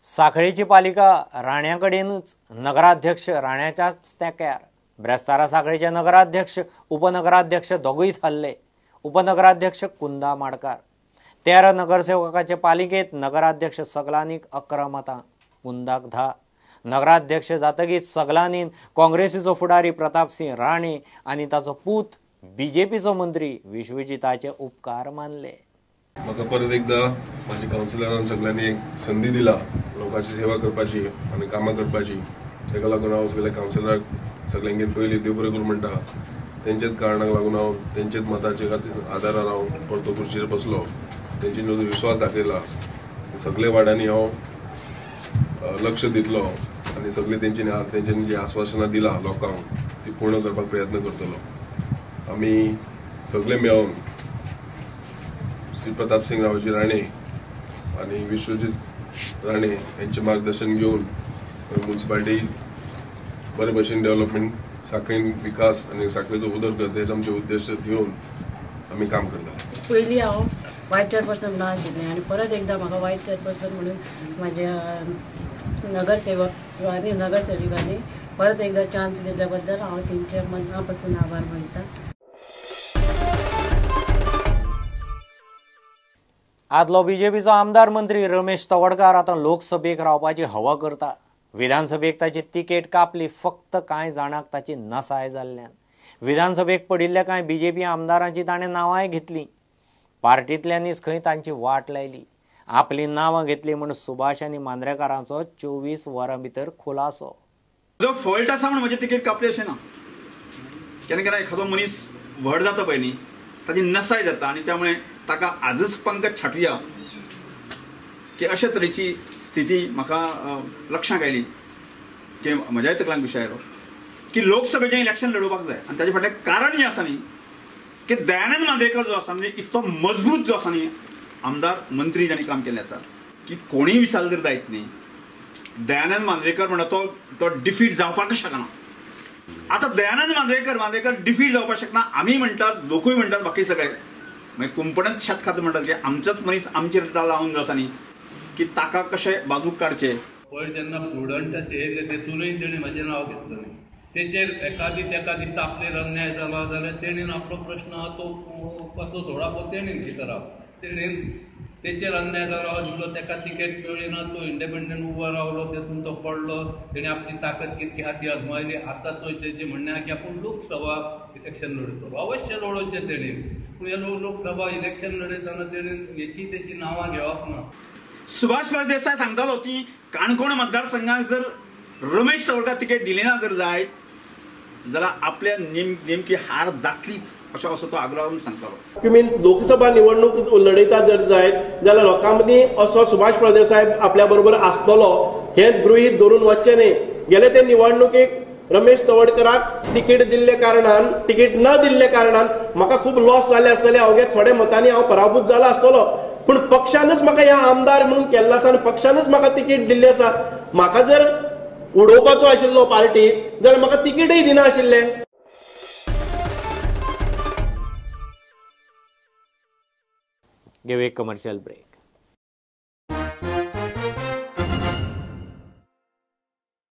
साखळेची पालिका राण्या कडेनच, नगराध्यक्ष राण्याच्याच तेंक्यार। ब्रेस्तारा साखळेचे नगराध्यक्ष उपनगराध्यक्ष दोगूय थारले। उपनगराध्यक्ष कुंदा माडकार। 13 नगरसेवकाचे पालिकेत नगराध्यक्ष सगलांनीक 11 मतां, कुंदाक 10। नगराध्यक्ष जातकीच सगलांनी काँग्रेसीचो फुडारी प्रतापसिंह राणे आनी ताचो पूत बीजेपीचो मंत्री विश्वजिताचे उपकार मानले। म्हाका परत एकदा म्हाज्या कावन्सिलरान सगळ्यांनी एक संदी दिला लोकांची सेवा करपाची आनी कामां करपाची। ताका लागून हांव सगळ्या कावन्सिलराक सगळ्यांगेर पयलीं देव बरें करूं म्हणटा। तेंच्याच कारणाक लागून हांव तेंच्याच मताचे खातीर आदारार हांव परतो खुर्चेर बसलो। तेंच्यांनी म्हजो विश्वास दाखयला। सगळे वाड्यांनी हांव लक्ष दितलो आनी सगळे तेंच्यांनी जी आस्वासनां दिला लोकांक ती पूर्ण करपाक प्रयत्न करतलो। आमी सगळे मेळून श्री प्रतापसिंग रावजी राणे आनी विश्वजीत राणे यांचे मार्गदर्शन घेवन म्युनिसिपालिटी बरे भशेन डेव्हलपमेंट, साखळीन विकास आनी साखळेचो उदरगत हेच आमचे उद्देश घेवन आमी काम करतले। पयलीं हांव वायस चेअरपर्सन म्हणून आशिल्लें आनी परत एकदां म्हाका वायस चेअरपर्सन म्हणून म्हाज्या नगरसेवक आनी नगरसेविकांनी परत एकदां चान्स दिल्ल्या बद्दल हांव तेंचे मना पासून आभार मानता। आदलो बीजेपीचो आमदार मंत्री रमेश तवडकार आतां लोकसभेक रावपाची हवा करता। विधानसभेक ताची तिकेट कापली फक्त कांय जाणांक ताची नसाय जाल्ल्यान। विधानसभेक पडिल्ल्या कांय बीजेपी आमदारांची ताणें नांवांय घेतली। पार्टींतल्यांनीच खंय तांची वाट लायली। आपली नांवां घेतली म्हूण सुभाष आनी मांद्रेकारांचो 24 वरां भितर खुलासो। जो फॉल्ट आसा म्हूण म्हजी तिकेट कापली अशें ना। केन्ना केन्ना एखादो मनीस व्हड जाता पळय न्ही, ताची नसाय जाता आनी त्यामुळे ताका आजच पंकज छाटुया की अशे तरेची स्थिती म्हाका लक्षांत आयली की म्हज्याय तकलांक विशय आयलो की लोकसभेचें इलेक्शन लडोवपाक जाय। आनी ताजे फाटलें कारण जें आसा न्ही की दयानंद मांद्रेकर जो आसा म्हणजे इतलो मजबूत जो आसा न्ही आमदार मंत्री जांणी काम केल्लें आसा की कोणीय विचारलें तर जायत न्ही। दयानंद मांद्रेकर म्हणटा तो डिफीट जावपाकच शकना। आतां दयानंद मांद्रेकर डिफीट जावपाक शकना आमी म्हणटात, लोकूय म्हणटात, बाकी सगळे मागीर कुंपणांत शेत खाता म्हणटात की आमचोच मनीस आमचेर लावन जो आसा न्ही की ताका कशें बाजूक काडचें। पयर जेन्ना प्रुडंटाचें येयलें तेतूनय तेणें म्हाजें नांव घेतलें। तेचेर एकादी तेका दिसता आपलेर अन्याय जाला जाल्यार तेणेन आपलो प्रश्न आहा तो कसो सोडप हो तेणेन हें करप। तेणेन तेचेर अन्याय जालो दिसलो, तेका तिकेट मेळ्ळी ना, तो इंडिपेंडंट उबो रावलो, तेतून तो पडलो, तेणें आपली ताकद कितकी आहा ती आजमायली। आतां तो तेजें म्हणणें आहा की आपूण लोकसभा इलेक्शन लडयतलो। अवश्य लडोवचें तेणेन, पूण हे लोकसभा इलेक्शन लडयतना तेणेन हेची तेची नांवां घेवप ना। सुभाष फळदेसाय सांगतालो की काणकोण मतदारसंघाक जर रमेश तवडकार तिकेट दिली ना जर जायत जाल्यार आपल्या नेमकी हार जातलीच अशें असो तो आग्रो सांगतालो। तुमी लोकसभा निवडणूक लढयता जर जायत जाल्यार लोकां मदीं असो सुभाष फळदेसाय आपल्या बरोबर आसतलो हें गृहीत धरून वचचें न्ही। गेले ते निवडणुकेक रमेश तवडकराक तिकीट दिल्ले कारणान, तिकीट न दिल्ले कारणान म्हाका खूब लॉस जाले आसतले। अवघे थोडे मतांनी हांव पराभूत जाला आसतलो, पूण पक्षानच म्हाका ह्या आमदार म्हणून केल्लो आसा आनी पक्षानच म्हाका तिकीट दिल्ली आसा। म्हाका जर उडोवपाचो आशिल्लो पार्टी जाल्यार म्हाका तिकीटय दिना आशिल्लें। Give a commercial break.